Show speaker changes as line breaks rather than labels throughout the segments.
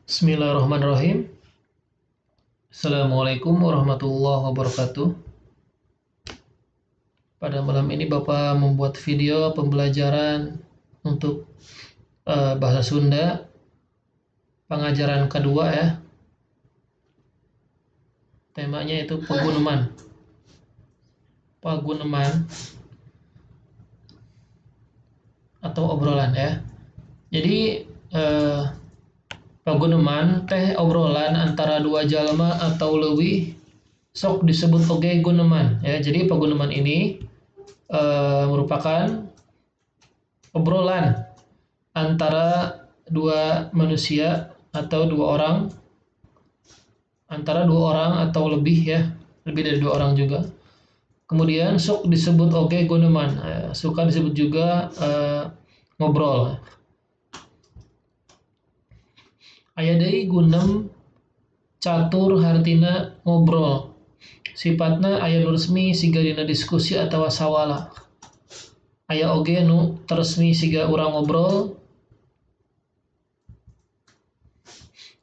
Bismillahirrahmanirrahim. Assalamualaikum warahmatullahi wabarakatuh. Pada malam ini Bapak membuat video pembelajaran untuk bahasa Sunda pengajaran kedua ya. Temanya itu paguneman. Paguneman atau obrolan ya. Jadi paguneman teh obrolan antara dua jalma atau leuwih sok disebut oge guneman ya. Jadi paguneman ini merupakan obrolan antara dua manusia atau dua orang, antara dua orang atau lebih ya, lebih dari dua orang juga. Kemudian sok disebut oge guneman, suka disebut juga ngobrol. Aya deui gunem catur hartina ngobrol. Sifatna aya nu resmi siga dina diskusi atawa sawala. Aya oge nu teu resmi siga urang ngobrol.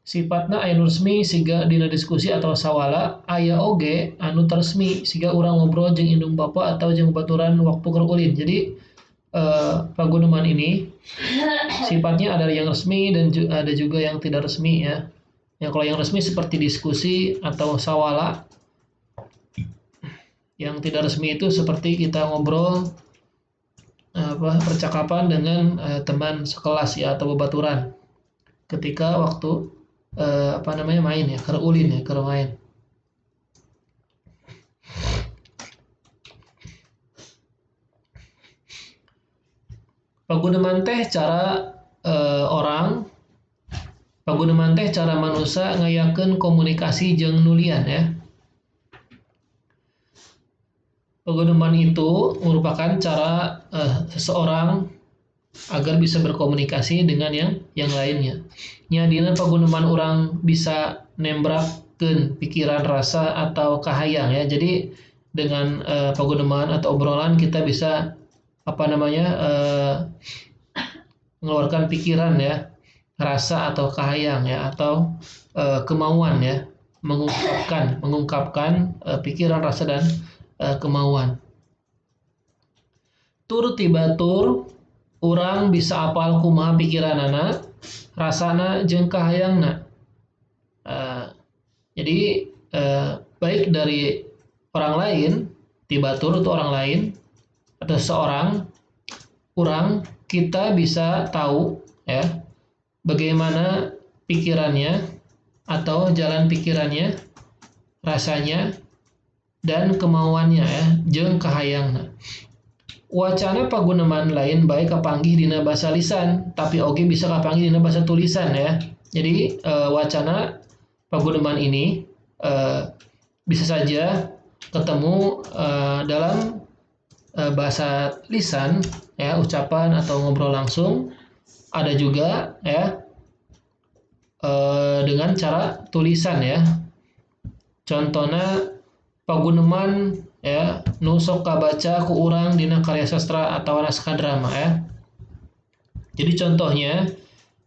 Sifatna aya nu resmi siga dina diskusi atawa sawala, aya oge anu teu resmi siga urang ngobrol jeung indung bapa atau jeung babaturan waktu keur ulin. Jadi paguneman ini sifatnya ada yang resmi dan ada juga yang tidak resmi ya. Yang kalau yang resmi seperti diskusi atau sawala, yang tidak resmi itu seperti kita ngobrol percakapan dengan teman sekelas ya atau babaturan ketika waktu main ya, keur ulin ya, keur main. Paguneman teh cara orang, paguneman teh cara manusia ngayakeun komunikasi jeung nulian ya. Paguneman itu merupakan cara seseorang agar bisa berkomunikasi dengan yang lainnya. Nya dina paguneman urang bisa nembrakeun pikiran, rasa atau kahayang ya. Jadi dengan paguneman atau obrolan kita bisa mengeluarkan pikiran ya, rasa atau kahayang ya, atau kemauan ya, mengungkapkan pikiran, rasa dan kemauan. Tur tiba tur urang bisa apal kumaha pikiranana, rasana jeung kahayangna. Jadi baik dari orang lain, tiba tur itu orang lain atau seorang, orang kita bisa tahu ya bagaimana pikirannya atau jalan pikirannya, rasanya dan kemauannya ya, jeung kahayangna. Wacana paguneman lain baik kapanggih dina bahasa lisan, tapi oge bisa kapanggih dina bahasa tulisan ya. Jadi wacana paguneman ini bisa saja ketemu dalam bahasa lisan ya, ucapan atau ngobrol langsung. Ada juga ya dengan cara tulisan ya. Contohnya paguneman ya nu sok kabaca ku urang dina karya sastra atau naskah drama ya. Jadi contohnya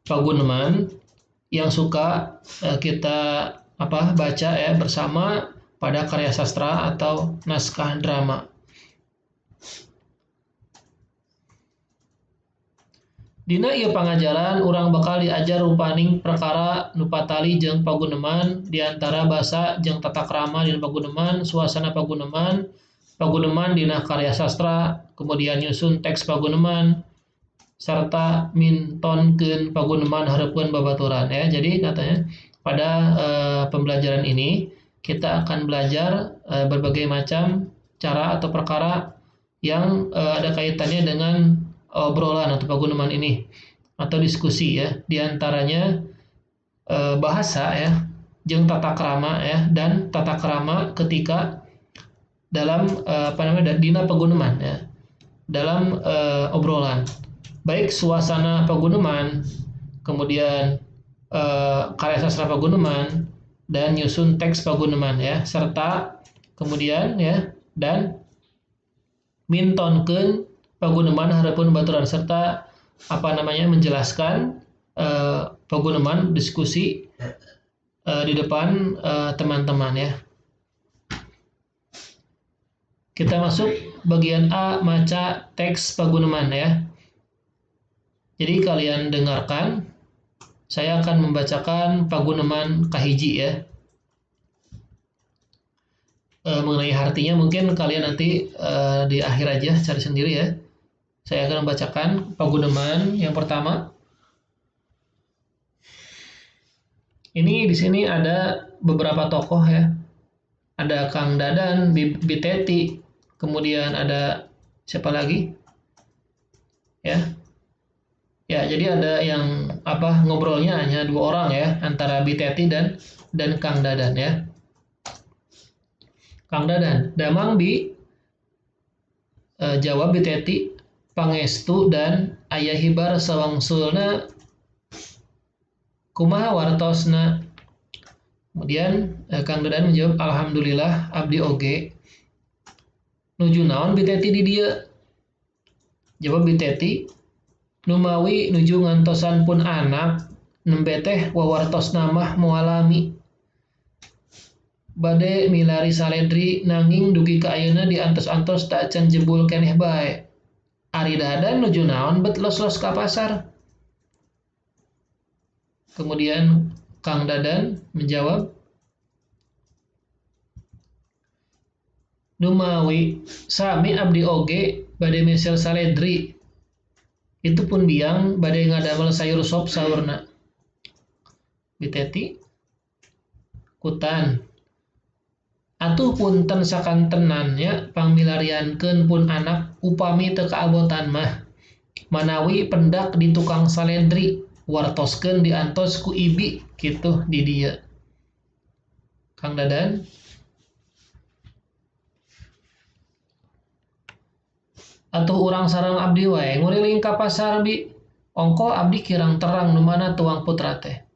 paguneman yang suka kita baca ya bersama pada karya sastra atau naskah drama. Dina ieu pangajaran urang bakal diajar rupaning perkara nu patali jeung paguneman, di antara basa jeung tata krama dina paguneman, suasana paguneman, paguneman dina karya sastra, kemudian nyusun teks paguneman, serta mintonkeun paguneman hareupeun babaturan ya. Jadi katanya pada pembelajaran ini kita akan belajar berbagai macam cara atau perkara yang ada kaitannya dengan obrolan atau paguneman ini atau diskusi ya, diantaranya bahasa ya, jeung tata krama ya, dan tata krama ketika dalam dina paguneman ya, dalam obrolan, baik suasana paguneman, kemudian karya sastra paguneman dan nyusun teks paguneman ya, serta kemudian ya dan mintonkeun paguneman hareupeun baturan, serta menjelaskan paguneman diskusi di depan teman-teman ya. Kita masuk bagian A, maca teks paguneman ya. Jadi kalian dengarkan, saya akan membacakan paguneman kahiji ya. Mengenai artinya mungkin kalian nanti di akhir aja cari sendiri ya. Saya akan membacakan paguneman yang pertama. Ini di sini ada beberapa tokoh ya. Ada Kang Dadan, Bi Teti, kemudian ada siapa lagi? Ya. Ya, jadi ada yang apa ngobrolnya hanya dua orang ya, antara Bi Teti dan Kang Dadan ya. Kang Dadan, damang Bi, jawab Bi Teti, pangestu dan ayah hibar sawangsulna kumaha wartosna. Kemudian Kang Dadan menjawab, alhamdulillah abdi oge. Nuju naon Bi Teti di dieu? Jawab Bi Teti, numawi nuju ngantosan pun anak nembe teh wawartosna mah moalami. Bade milari saledri nanging dugi ka ayeuna diantos-antos tak acan jebul keneh bae. Ari Dadan nuju naon bet los-los ka pasar? Kemudian Kang Dadan menjawab, numawi sami abdi oge bade mesel saledri. Itu pun biang bade ngadamel sayur sop saurna. Bi Teti kutan. Atuh punten sakantenan nya pangmilariankeun pun anak upami teu kaabotan mah. Manawi pendak di tukang saledri wartoskeun diantos ku ibi kitu di dieu. Kang Dadan, atuh urang sareng abdi wae nguriling ka pasar bi. Ongko abdi kirang terang nu mana tuang putra teh.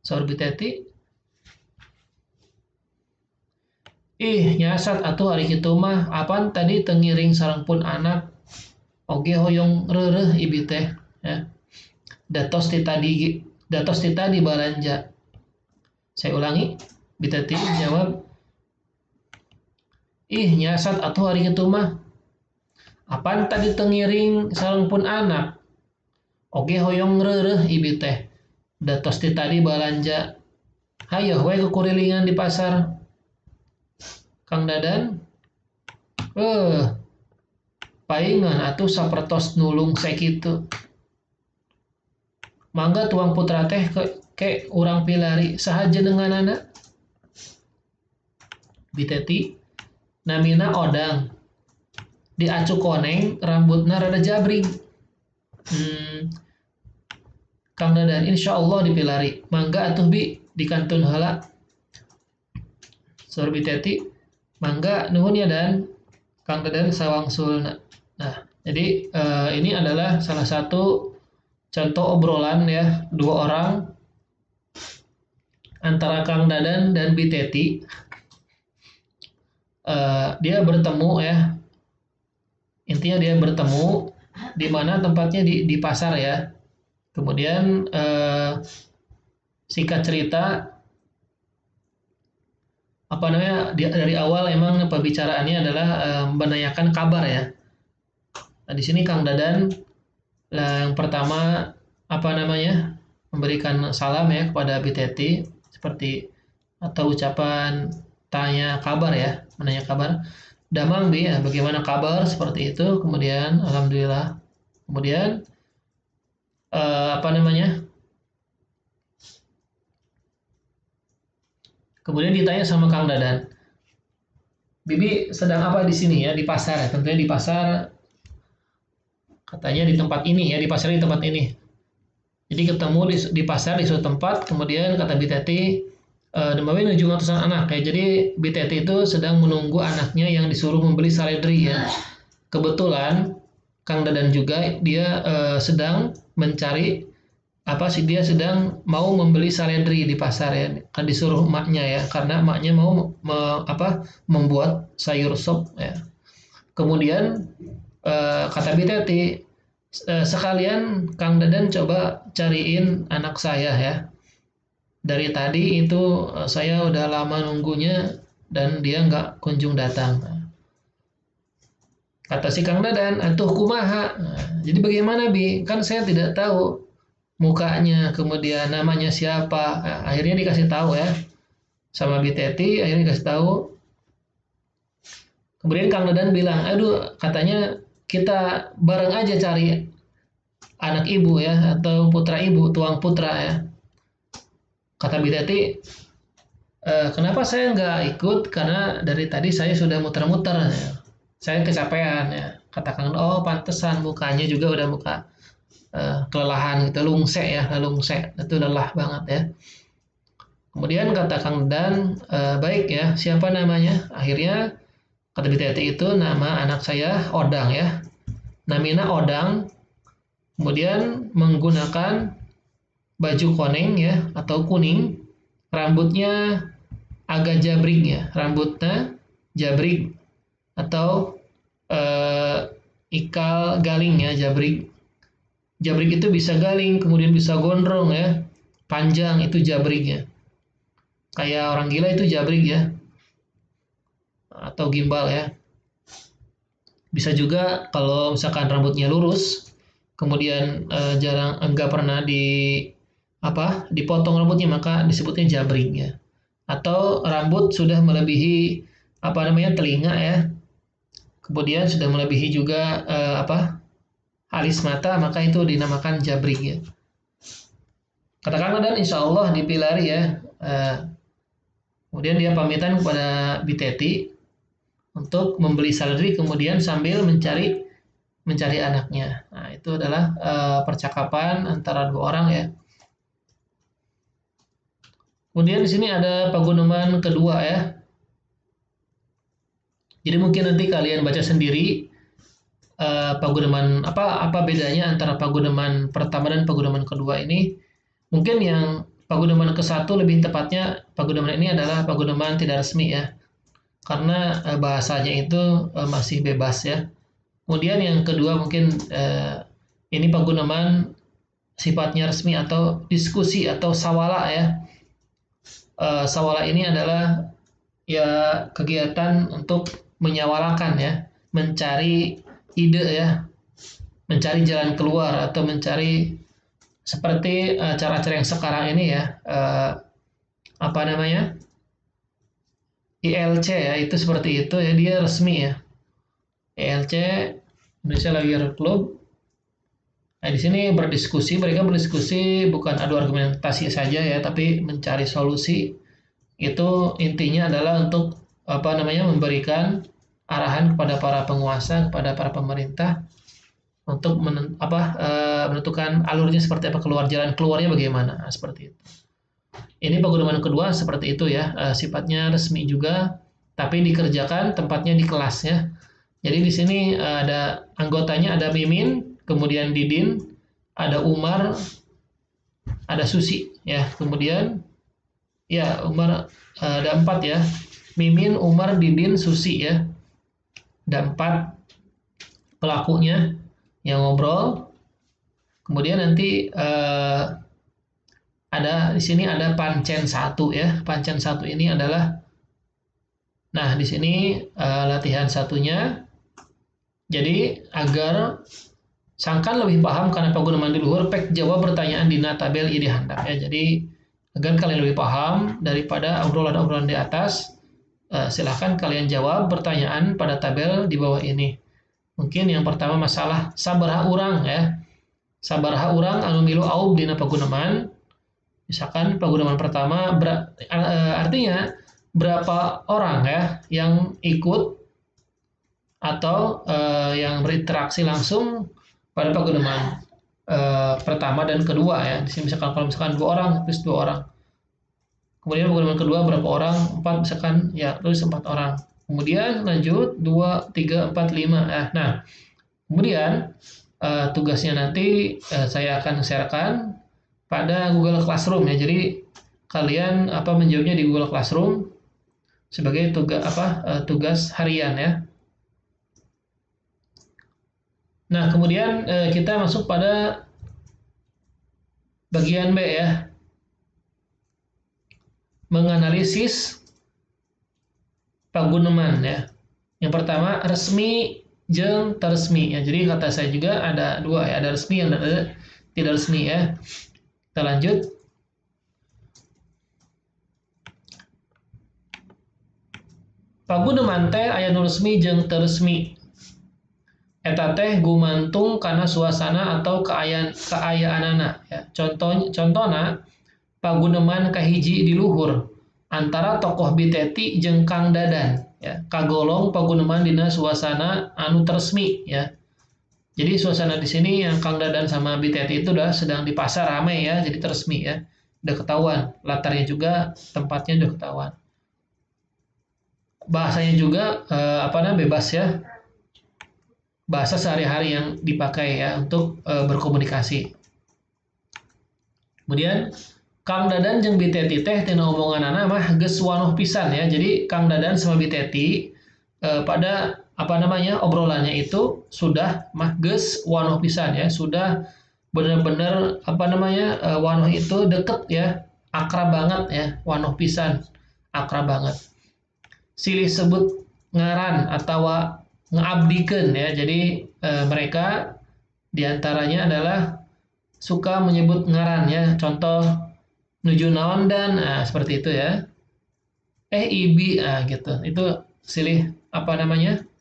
Saur Bi Teti, ih nyasat atuh ari kitu mah apan tadi teu ngiring sareng pun anak oge hoyong reureuh ibi teh ya. Datos ti tadi balanja. Saya ulangi, Bi Teti jawab, ih nyasat atuh ari kitu mah apan tadi teu ngiring sareng pun anak oge hoyong reureuh ibi teh. Datos ti tadi balanja. Hayoh we kukurilingan di pasar. Kang Dadan, paingan atuh sapertos nulung sakitu. Mangga tuang putra teh ke urang pilari saha jenenganana? Bi Teti, namina Odang. Diacu koneng, rambutna rada jabrig. Kang Dadan, insyaallah dipilari. Mangga atuh bi dikantun heula. Saur Bi Teti, mangga nuhun ya Dan. Kang Dadan sawangsulna. Nah, jadi ini adalah salah satu contoh obrolan ya, dua orang antara Kang Dadan dan Bi Teti. Dia bertemu ya. Intinya dia bertemu di mana tempatnya di pasar ya. Kemudian singkat cerita apa namanya, dia dari awal emang pembicaraannya adalah menanyakan kabar ya. Nah, di sini Kang Dadan yang pertama apa namanya memberikan salam ya kepada Bi Teti seperti atau ucapan tanya kabar ya, menanya kabar. Damang Bi ya, bagaimana kabar seperti itu. Kemudian alhamdulillah. Kemudian apa namanya? Kemudian ditanya sama Kang Dadan, Bibi sedang apa di sini ya, di pasar ya, tentunya di pasar, katanya di tempat ini ya, di pasar di tempat ini. Jadi ketemu di pasar di suatu tempat, kemudian kata Bi Teti, Demawi nuju ngatusan anak ya. Jadi Bi Teti itu sedang menunggu anaknya yang disuruh membeli saledri ya. Kebetulan Kang Dadan juga dia sedang mencari apa sih, dia sedang mau membeli saledri di pasar ya, kan disuruh emaknya ya, karena emaknya mau membuat sayur sop ya. Kemudian kata Bi Teti, Sekalian Kang Dadan coba cariin anak saya ya. Dari tadi itu saya udah lama nunggunya dan dia nggak kunjung datang. Kata si Kang Dadan, atuh kumaha. Nah, jadi bagaimana Bi? Kan saya tidak tahu mukanya, kemudian namanya siapa. Nah, akhirnya dikasih tahu ya sama Bi Teti, akhirnya dikasih tahu. Kemudian Kang Dadan bilang, aduh katanya kita bareng aja cari anak ibu ya, atau putra ibu, tuang putra ya. Kata Bi Teti, kenapa saya nggak ikut? Karena dari tadi saya sudah muter-muter ya. Saya kecapean ya. Kata Kang, oh pantesan mukanya juga udah muka kelelahan gitu, lungse ya, lungse itu lelah banget ya. Kemudian kata Kang Dan, baik ya, siapa namanya? Akhirnya kata Bi Teti itu nama anak saya Odang ya. Namina Odang, kemudian menggunakan baju koneng ya, atau kuning, rambutnya agak jabrik ya, rambutnya jabrik atau ikal galing ya, jabrik. Jabrik itu bisa galing, kemudian bisa gondrong ya, panjang itu jabriknya. Kayak orang gila itu jabrik ya, atau gimbal ya. Bisa juga kalau misalkan rambutnya lurus, kemudian jarang enggak pernah dipotong rambutnya, maka disebutnya jabrik ya. Atau rambut sudah melebihi telinga ya. Kemudian sudah melebihi juga alis mata, maka itu dinamakan jabrik ya. Katakanlah dan insya Allah dipilari ya. Kemudian dia pamitan kepada Bi Teti untuk membeli seledri, kemudian sambil mencari anaknya. Nah, itu adalah percakapan antara dua orang ya. Kemudian di sini ada paguneman kedua ya. Jadi mungkin nanti kalian baca sendiri paguneman apa bedanya antara paguneman pertama dan paguneman kedua ini. Mungkin yang paguneman ke-1 lebih tepatnya paguneman ini adalah paguneman tidak resmi ya. Karena bahasanya itu masih bebas ya. Kemudian yang kedua mungkin ini paguneman sifatnya resmi atau diskusi atau sawala ya. Sawala ini adalah ya kegiatan untuk menyawalakan ya, mencari ide ya, mencari jalan keluar atau mencari seperti cara-cara yang sekarang ini ya, ILC ya, itu seperti itu ya, dia resmi ya. ILC Indonesia Lawyer Club. Nah, di sini berdiskusi, mereka berdiskusi bukan adu argumentasi saja ya, tapi mencari solusi. Itu intinya adalah untuk memberikan arahan kepada para penguasa, kepada para pemerintah untuk menentukan alurnya seperti apa, keluar jalan keluarnya bagaimana, nah, seperti itu. Ini paguneman kedua seperti itu ya, sifatnya resmi juga, tapi dikerjakan tempatnya di kelas ya. Jadi di sini ada anggotanya, ada Mimin, kemudian Didin, ada Umar, ada Susi ya. Kemudian ya Umar, ada 4 ya. Mimin, Umar, Didin, Susi ya. Ada 4 pelakunya yang ngobrol. Kemudian nanti ada di sini ada pancen 1 ya. Pancen 1 ini adalah, nah di sini latihan satunya. Jadi agar sangkan lebih paham karena paguneman di luhur, pek jawab pertanyaan dina tabel ieu di handap ya. Jadi agar kalian lebih paham daripada obrolan-obrolan di atas, silahkan kalian jawab pertanyaan pada tabel di bawah ini. Mungkin yang pertama masalah sabaraha urang ya. Sabaraha urang anu milu aub dina paguneman. Misalkan paguneman pertama artinya berapa orang ya yang ikut atau yang berinteraksi langsung pada paguneman pertama dan kedua ya. Di sini misalkan kalau misalkan 2 orang, terus 2 orang. Kemudian paguneman kedua berapa orang? 4 misalkan ya, terus 4 orang. Kemudian lanjut 2, 3, 4, 5. Nah, kemudian tugasnya nanti saya akan sharekan pada Google Classroom ya. Jadi kalian menjawabnya di Google Classroom sebagai tugas harian ya. Nah, kemudian kita masuk pada bagian B ya. Menganalisis paguneman ya. Yang pertama resmi jeung teu resmi ya. Jadi kata saya juga ada dua ya, ada resmi yang ada tidak resmi ya. Kita lanjut. Paguneman teh aya nu resmi jeung teu resmi. Eta teh gumantung kana suasana atau kaayaanana ya. Contohna paguneman kahiji di luhur antara tokoh Biteti jeung Kang Dadan ya, kagolong paguneman dina suasana anu teresmi ya. Jadi suasana di sini yang Kang Dadan sama Biteti itu udah sedang di pasar rame ya, jadi teresmi ya. Udah ketahuan, latarnya juga, tempatnya udah ketahuan. Bahasanya juga bebas ya. Bahasa sehari-hari yang dipakai ya untuk berkomunikasi. Kemudian Kang Dadan jeung Biteti teh tina omonganana mah geus wanoh pisan ya. Jadi Kang Dadan sama Biteti pada obrolannya itu sudah mah geus wanoh pisan ya, sudah benar-benar wanoh itu deket ya, akrab banget ya, wanoh pisan, akrab banget. Silih sebut ngaran atawa ngabdikeun ya. Jadi mereka diantaranya adalah suka menyebut ngaran ya. Contoh nuju naon dan, nah, seperti itu ya. Ibi, nah, gitu. Itu silih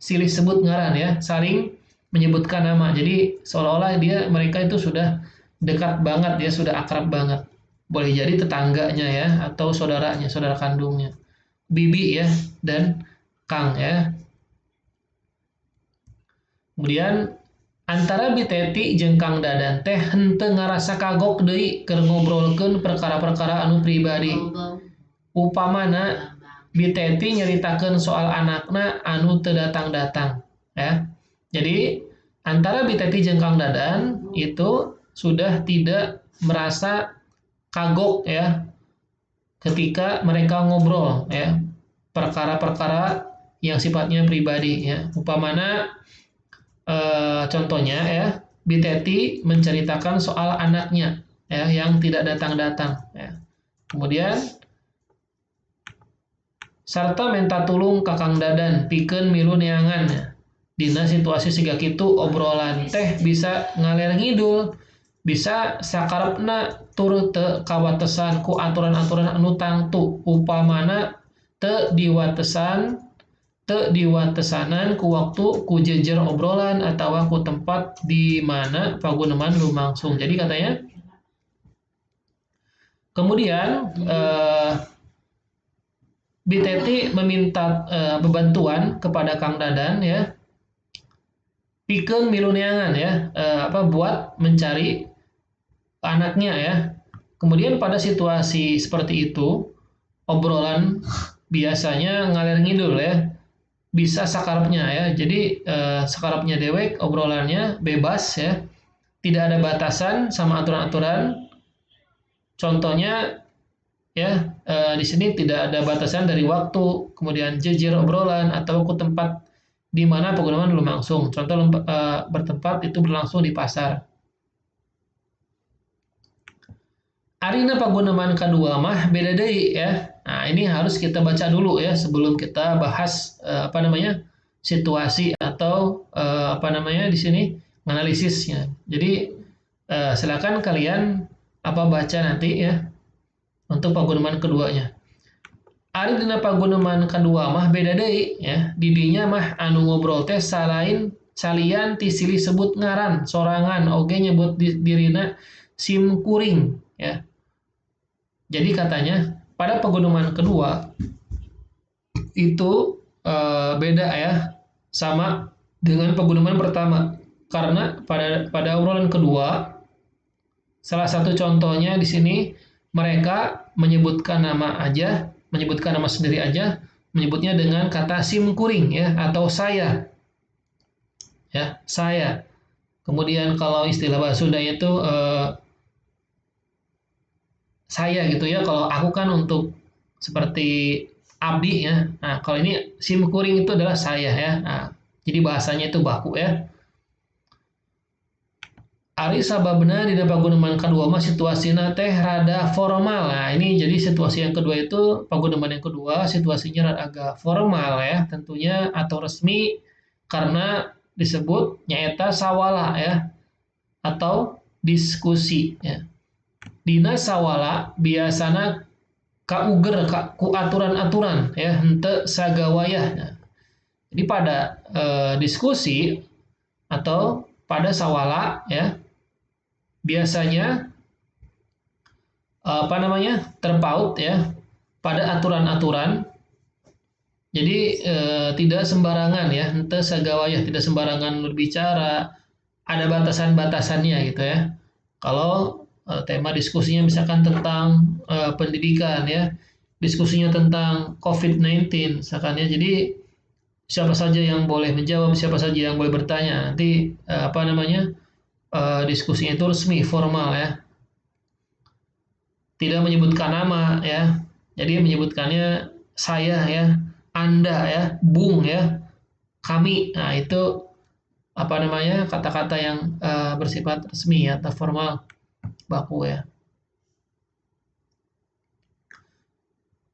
silih sebut ngaran ya, saling menyebutkan nama. Jadi seolah-olah mereka itu sudah dekat banget ya, sudah akrab banget. Boleh jadi tetangganya ya atau saudaranya, saudara kandungnya. Bibi ya dan Kang ya. Kemudian antara Biteti jeung Kang Dadan teh henteu ngarasa kagok deui keur ngobrolkeun perkara-perkara anu pribadi. Upamana Biteti nyaritakeun soal anakna anu teu datang-datang ya. Jadi antara Biteti jeung Kang Dadan itu sudah tidak merasa kagok ya ketika mereka ngobrol ya perkara-perkara yang sifatnya pribadi ya. Upamana contohnya ya, Biteti menceritakan soal anaknya ya yang tidak datang-datang ya. Kemudian sarta minta tulung ka Kang Dadan pikeun milu neangan ya. Dina situasi siga kitu obrolan teh bisa ngaler ngidul, bisa sakarepna tur teu kawatesan ku aturan-aturan anu tangtu, upamana teu diwatesanan ku waktu, ku jejer obrolan atawa ku tempat di mana paguneman lumangsung. Jadi katanya kemudian Biteti meminta bantuan kepada Kang Dadan ya, pikeun milu neangan ya, buat mencari anaknya ya. Kemudian pada situasi seperti itu obrolan biasanya ngalir ngidul ya, bisa sakarepnya ya. Jadi sakarepnya dewek obrolannya bebas ya, tidak ada batasan sama aturan-aturan. Contohnya ya, di sini tidak ada batasan dari waktu, kemudian jejer obrolan atau ke tempat di mana penggunaan lumangsung. Contoh bertempat itu berlangsung di pasar. Arina paguneman kadua mah beda deui ya. Nah, ini harus kita baca dulu ya sebelum kita bahas situasi atau di sini analisisnya. Jadi silakan kalian baca nanti ya untuk paguneman keduanya. Ari dina paguneman kadua mah beda deui ya. Didinya mah anu ngobrol teh salian ti silih sebut ngaran sorangan oge nyebut dirina sim kuring ya. Jadi katanya pada paguneman kedua itu beda ya sama dengan paguneman pertama, karena pada obrolan kedua salah satu contohnya di sini mereka menyebutkan nama aja, menyebutkan nama sendiri aja, menyebutnya dengan kata sim kuring ya atau saya. Ya, saya. Kemudian kalau istilah bahasa Sunda itu saya gitu ya. Kalau aku kan untuk seperti abdi ya. Nah, kalau ini sim kuring itu adalah saya ya. Nah, jadi bahasanya itu baku ya. Ari sababna dina paguneman kadua mah situasina teh rada formal. Nah, ini jadi situasi yang kedua itu paguneman yang kedua situasinya rada agak formal ya, tentunya atau resmi karena disebut nyaeta sawala ya atau diskusi ya. Dina sawala biasana kauger ku aturan-aturan ya, henteu sagawayah. Nah, jadi pada diskusi atau pada sawala ya biasanya apa namanya terpaut ya pada aturan-aturan. Jadi tidak sembarangan ya, henteu sagawayah, tidak sembarangan berbicara, ada batasan-batasannya gitu ya. Kalau tema diskusinya misalkan tentang pendidikan ya, diskusinya tentang COVID-19 misalkan ya. Jadi siapa saja yang boleh menjawab, siapa saja yang boleh bertanya. Nanti apa namanya diskusinya itu resmi, formal ya. Tidak menyebutkan nama ya. Jadi menyebutkannya saya ya, Anda ya, Bung ya, kami. Nah, itu apa namanya kata-kata yang bersifat resmi ya, atau formal baku ya.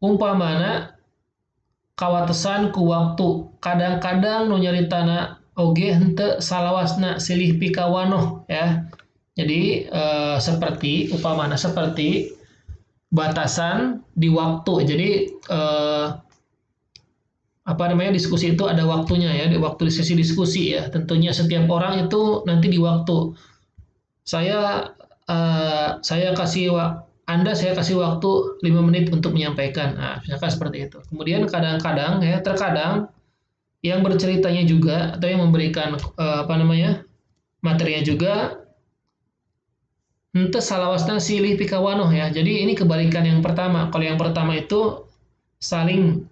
Umpamana kawatesan ku waktu, kadang-kadang nu nyaritana oge henteu salawasna silih pikawanoh ya. Jadi seperti upamana seperti batasan di waktu. Jadi apa namanya diskusi itu ada waktunya ya, di waktu sesi diskusi ya. Tentunya setiap orang itu nanti di waktu. Saya kasih Anda saya kasih waktu 5 menit untuk menyampaikan. Nah, misalkan seperti itu. Kemudian kadang-kadang ya, terkadang yang berceritanya juga atau yang memberikan apa namanya materinya juga henteu salawasna silih pikawanoh ya. Jadi ini kebalikan yang pertama. Kalau yang pertama itu saling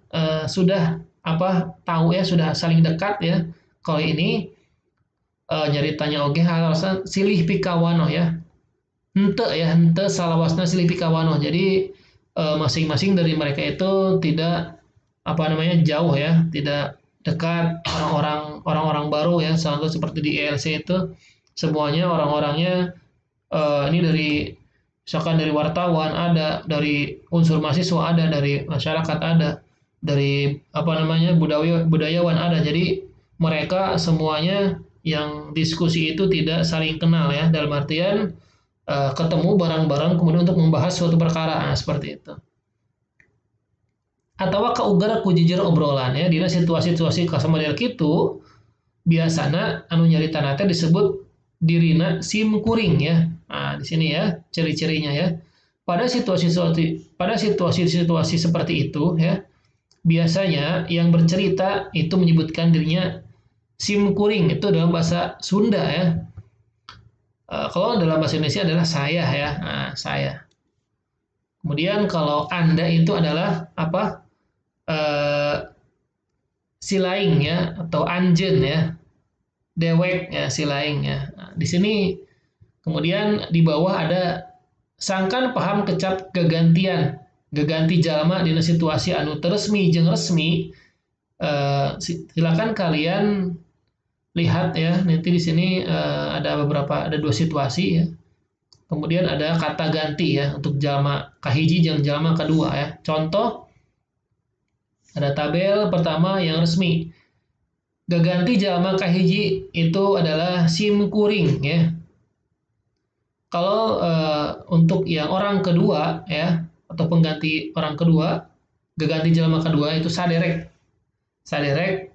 sudah apa tahu ya, sudah saling dekat ya. Kalau ini nyaritanya oge halawasna silih pikawanoh ya. Henteu ya, henteu salawasna silih pikawanoh. Jadi masing-masing dari mereka itu tidak apa namanya jauh ya, tidak dekat orang-orang baru ya. Contoh seperti di ELC itu semuanya orang-orangnya ini dari misalkan dari wartawan ada, dari unsur mahasiswa ada, dari masyarakat ada, dari apa namanya budayawan ada. Jadi mereka semuanya yang diskusi itu tidak saling kenal ya, dalam artian ketemu bareng-bareng kemudian untuk membahas suatu perkara, nah, seperti itu. Atau kaugar ku jujur obrolan ya, dina situasi-situasi kasamodel kitu biasana anu nyaritana teh disebut dirina sim kuring ya. Nah, di sini ya ciri-cirinya ya. Pada situasi-situasi seperti itu ya, biasanya yang bercerita itu menyebutkan dirinya sim kuring, itu dalam bahasa Sunda ya. Kalau dalam bahasa Indonesia adalah saya ya, nah, saya. Kemudian kalau Anda itu adalah apa? Silaing ya, atau anjen ya, dewek ya, silaing ya. Nah, di sini kemudian di bawah ada sangkan paham kecap gegantian, geganti jalma dina situasi anu resmi jeung resmi. Silakan kalian lihat ya, nanti di sini ada beberapa, ada dua situasi ya. Kemudian ada kata ganti ya untuk jalma kahiji jeung jalma kedua ya. Contoh ada tabel pertama yang resmi. Gaganti jalma kahiji itu adalah sim kuring ya. Kalau untuk yang orang kedua ya, atau pengganti orang kedua, gaganti jalma kedua itu saderek. Saderek,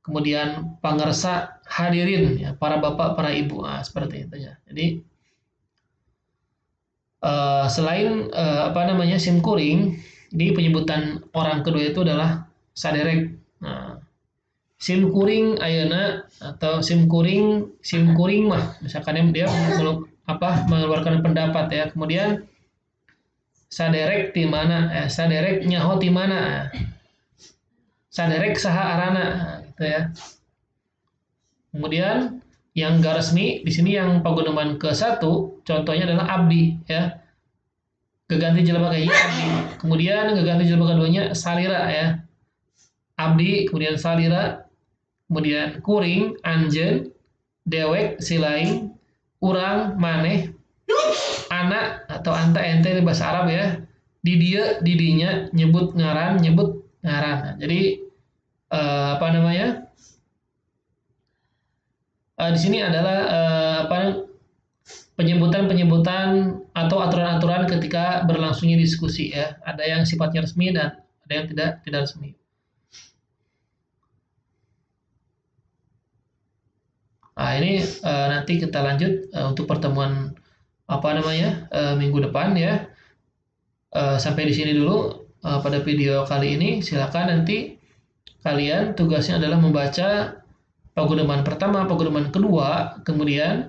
kemudian pangersa hadirin ya, para bapak, para ibu, nah, seperti itu ya. Jadi selain apa namanya sim kuring, di penyebutan orang kedua itu adalah saderek. Nah, sim kuring ayeuna atau sim kuring mah misalkan dia mengeluarkan pendapat ya. Kemudian saderek di mana, saderek nyaho di mana, saderek saha arana, gitu ya. Kemudian yang gak resmi di sini yang paguneman ke satu contohnya adalah abdi ya. Geganti jelema kahiji abdi. Kemudian geganti jelema keduanya salira ya. Abdi, kemudian salira, kemudian kuring, anjeun, dewek, silaing, Urang, maneh, ana atau anta, ente di bahasa Arab ya. Di dia, di dinya, nyebut ngaran, nyebut ngaran. Nah, jadi apa namanya? Di sini adalah penyebutan-penyebutan atau aturan-aturan ketika berlangsungnya diskusi ya. Ada yang sifatnya resmi dan ada yang tidak resmi. Nah, ini nanti kita lanjut untuk pertemuan minggu depan ya. Sampai di sini dulu pada video kali ini. Silakan nanti kalian tugasnya adalah membaca paguneman pertama, paguneman kedua, kemudian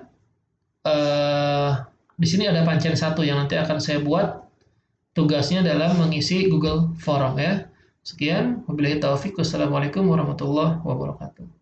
di sini ada pancen 1 yang nanti akan saya buat tugasnya dalam mengisi Google Form ya. Sekian, wabillahi taufik, wassalamualaikum warahmatullahi wabarakatuh.